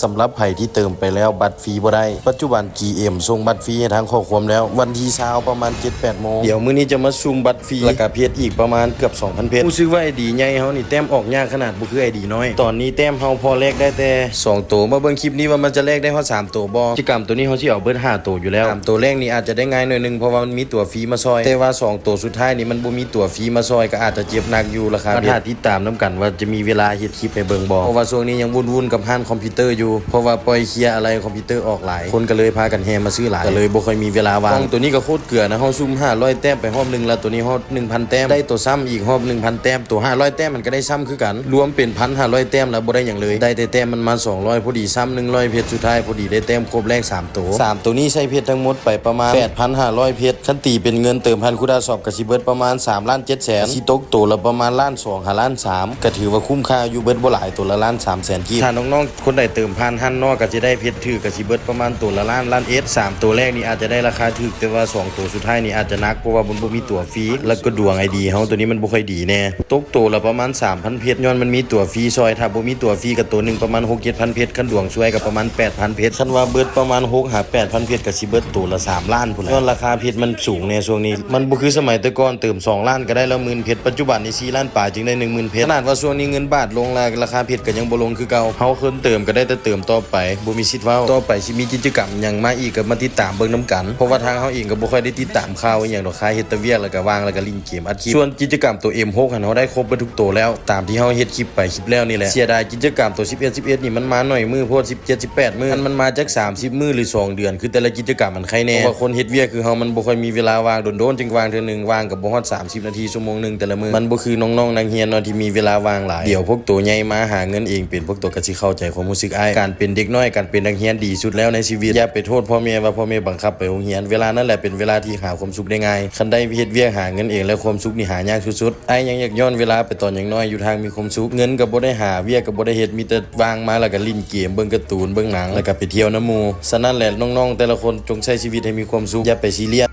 ສຳລັບໃຜທີ່ເຕີມໄປແລ້ວບັດຟຣີບໍ່ໄດ້ ປັດຈຸບັນ ຈີເອັມ ສົ່ງບັດຟຣີໃຫ້ທາງຂໍ້ຄວາມແລ້ວ ວັນທີຊາວ ປະມານເຈັດແປດໂມງ. ດຽວມື້ນີ້ຈະມາສຸ່ມບັດຟຣີ ແລ້ວກະເພັດອີກປະມານເກືອບສອງພັນເພັດ. ຮູ້ສຶກວ່າໄອດີໃຫຍ່ເຮົານີ້ແຕ້ມອອກຍາກຂະໜາດ ບໍ່ຄືໄອດີນ້ອຍ. ຕອນນີ້ແຕ້ມເຮົາພໍແລກໄດ້ແຕ່ສອງໂຕ. ມາເບິ່ງຄລິບນີ້ວ່າມັນຈະແລກໄດ້ຮອດສາມໂຕບໍ່? ກິດຈະກຳໂຕນີ້ເຮົາຊິເອົາເບິດຫ້າໂຕຢູ່ແລ້ວ. ສາມໂຕແລກນີ້ອາດຈະໄດ້ງ່າຍໜ້ອຍໜຶ່ງ ເພາະວ່າມັນມີຕົວຟຣີມາຊ່ອຍ, ແຕ່ວ່າສອງໂຕສຸດທ້າຍນີ້ມັນບໍ່ມີຕົວຟຣີມາຊ່ອຍ ກໍອາດຈະເຈັບໜັກຢູ່ລະຄະ. ມາຖ້າຕິດຕາມນຳກັນວ່າຈະມີເວລາເຮັດ ຄລິບໃຫ້ເບິ່ງບໍ່? ເພາະວ່າຊ່ວງນີ້ຍັງວຸ່ນໆກັບຮ້ານຄອມພິວເຕີຢູ່ ເພາະວ່າປ່ອຍເຄຍອາໄຫຼ່ຄອມພິວເຕີອອກຫຼາຍ ຄົນກໍເລີຍພາກັນແຫ່ມາຊື້ຫຼາຍ ກໍເລີຍບໍ່ຄ່ອຍມີເວລາວ່າງ. ໂຕນີ້ກໍໂຄດເກືອນະ ເຮົາສຸ່ມຫ້າຮ້ອຍແຕ້ມໄປຮອບໜຶ່ງ ແລ້ວໂຕນີ້ຮອບໜຶ່ງພັນແຕ້ມ ໄດ້ໂຕຊ້ຳອີກຮອບໜຶ່ງພັນແຕ້ມ. ໂຕຫ້າຮ້ອຍແຕ້ມມັນກໍໄດ້ຊ້ຳຄືກັນ ລວມເປັນພັນຫ້າຮ້ອຍແຕ້ມ ແລ້ວບໍ່ໄດ້ຫຍັງເລີຍ. ໄດ້ແຕ່ແຕ້ມມັນມາສອງຮ້ອຍ ພໍດີຊ້ຳໜຶ່ງຮ້ອຍເພັດ ສຸດທ້າຍພໍດີໄດ້ແຕ້ມຄົບແລກສາມໂຕ. ສາມໂຕນີ້ໃຊ້ເພັດທັງໝົດໄປປະມານແປດພັນຫ້າຮ້ອຍເພັດ ຄັນຕີເປັນເງິນເຕີມຜ່ານຄູດາຊອບກໍຊິເບິດປະມານສາມລ້ານເຈັດແສນ ຊິຕົກໂຕລະປະມານລ້ານສອງຫາລ້ານສາມ ກໍຖືວ່າຄຸ້ມຄ່າຢູ່ ເບິດບໍ່ຫຼາຍ ໂຕລະລ້ານສາມແສນກີບ. ຖ້ານ້ອງໆຄົນໃດເຕີມຜ່ານຮ້ານນອກກໍຊິໄດ້ເພັດຖືກ ກໍຊິເບິດປະມານໂຕລະລ້ານ ລ້ານເອັດ. ສາມໂຕແລກນີ້ອາດຈະໄດ້ລາຄາຖືກ ແຕ່ວ່າສອງໂຕສຸດທ້າຍນີ້ອາດຈະໜັກ ເພາະວ່າມັນບໍ່ມີຕົວຟຣີ ແລ້ວກໍດວງໄອດີເຮົາໂຕນີ້ມັນບໍ່ຄ່ອຍດີແນ່. ຕົກໂຕລະປະມານສາມພັນເພັດ ຍ້ອນມັນມີຕົວຟຣີຊ່ອຍ ຖ້າບໍ່ມີຕົວຟຣີກໍໂຕໜຶ່ງປະມານຫົກເຈັດພັນເພັດ ຄັນດວງຊ່ວຍກໍປະມານແປດພັນເພັດ. ຄັນວ່າເບິດປະມານຫົກຫາແປດພັນເພັດ ກໍຊິເບິດໂຕລະສາມລ້ານພຸ້ນແຫຼະ ຍ້ອນລາຄາເພັດມັນສູງແນ່ຊ່ວງນີ້. ມັນບໍ່ຄືສະໄໝແຕ່ກ່ອນ ເຕີມສອງລ້ານກໍໄດ້ລະໝື່ນເພັດ ປັດຈຸບັນນີ້ສີ່ລ້ານປາຍຈຶ່ງໄດ້ໜຶ່ງໝື່ນເພັດ. ຂະໜາດວ່າຊ່ວງນີ້ເງິນບາດລົງ ລາ ລາຄາເພັດກໍຍັງບໍ່ລົງຄືເກົ່າ. ເຮົາຄົນເຕີມກໍໄດ້ແຕ່ເຕີມຕໍ່ໄປ ບໍ່ມີສິດເວົ້າ. ຕໍ່ໄປຊິມີກິດຈະກຳຫຍັງມາອີກ ກໍມາຕິດຕາມເບິ່ງນຳກັນ ເພາະວ່າທາງເຮົາເອງກໍບໍ່ຄ່ອຍໄດ້ຕິດຕາມຂ່າວອີ່ຫຍັງດອກ ຄາເຮັດແຕ່ວຽກ ແລ້ວກໍວ່າງ ແລ້ວກໍຫຼິ້ນເກມ ອັດຄລິບ. ສ່ວນກິດຈະກຳໂຕເອັມຫົກຫັ້ນ ເຮົາໄດ້ຄົບເບິດທຸກໂຕແລ້ວ ຕາມທີ່ເຮົາເຮັດຄລິບໄປຄລິບແລ້ວນີ້ແຫຼະ. ເສຍດາຍກິດຈະກຳໂຕສິບເອັດ ສິບເອັດນີ້ມັນມາໜ້ອຍມື້ໂພດ ສິບເຈັດ ສິບແປດມື້ ມັນ ມັນມາຈັກສາມສິບມື້ ຫຼື ສອງເດືອນ ຄືແຕ່ລະກິດຈະກຳມັນໄຄແນ່ ເພາະວ່າຄົນເຮັດວຽກຄືເຮົາມັນບໍ່ຄ່ອຍມີເວລາວ່າງ ດົນໆຈຶ່ງວ່າງເທື່ອໜຶ່ງ ວ່າງກໍບໍ່ຮອດສາມສິບນາທີ ຊົ່ວໂມງໜຶ່ງແຕ່ລະມື້. ມັນບໍ່ຄືນ້ອງໆນັກຮຽນເນາະ ທີ່ມີເວລາວ່າງຫຼາຍ. ດຽວພວກໂຕໃຫຍ່ມາຫາເງິນເອງເປັນ ພວກໂຕກໍຊິເຂົ້າໃຈຄວາມຮູ້ສຶກອ້າຍ. ການເປັນເດັກນ້ອຍ ການເປັນນັກຮຽນດີສຸດແລ້ວໃນຊີວິດ. ຢ່າໄປໂທດພໍ່ແມ່ວ່າພໍ່ແມ່ບັງຄັບໄປໂຮງຮຽນ ເວລານັ້ນແຫຼະເປັນເວລາທີ່ຫາຄວາມສຸກໄດ້ງ່າຍ. ຄັນໄດ້ເຮັດວຽກຫາເງິນເອງແລ້ວ ຄວາມສຸກນີ້ຫາຍາກສຸດໆ. ອ້າຍຍັງຢາກຍ້ອນເວລາໄປຕອນຍັງນ້ອຍຢູ່ທາງມີຄວາມສຸກ. ເງິນກໍບໍ່ໄດ້ຫາ ວຽກກໍບໍ່ໄດ້ເຮັດ ມີແຕ່ວ່າງມາແລ້ວກໍຫຼິ້ນເກມ ເບິ່ງກາຕູນ ເບິ່ງໜັງ ແລ້ວກໍໄປທ່ຽວນຳໝູ່. ສະນັ້ນແຫຼະ ນ້ອງໆແຕ່ລະຄົນຈົ່ງໃຊ້ຊີວິດໃຫ້ມີຄວາມສຸກ ຢ່າໄປຊີຣຽສ.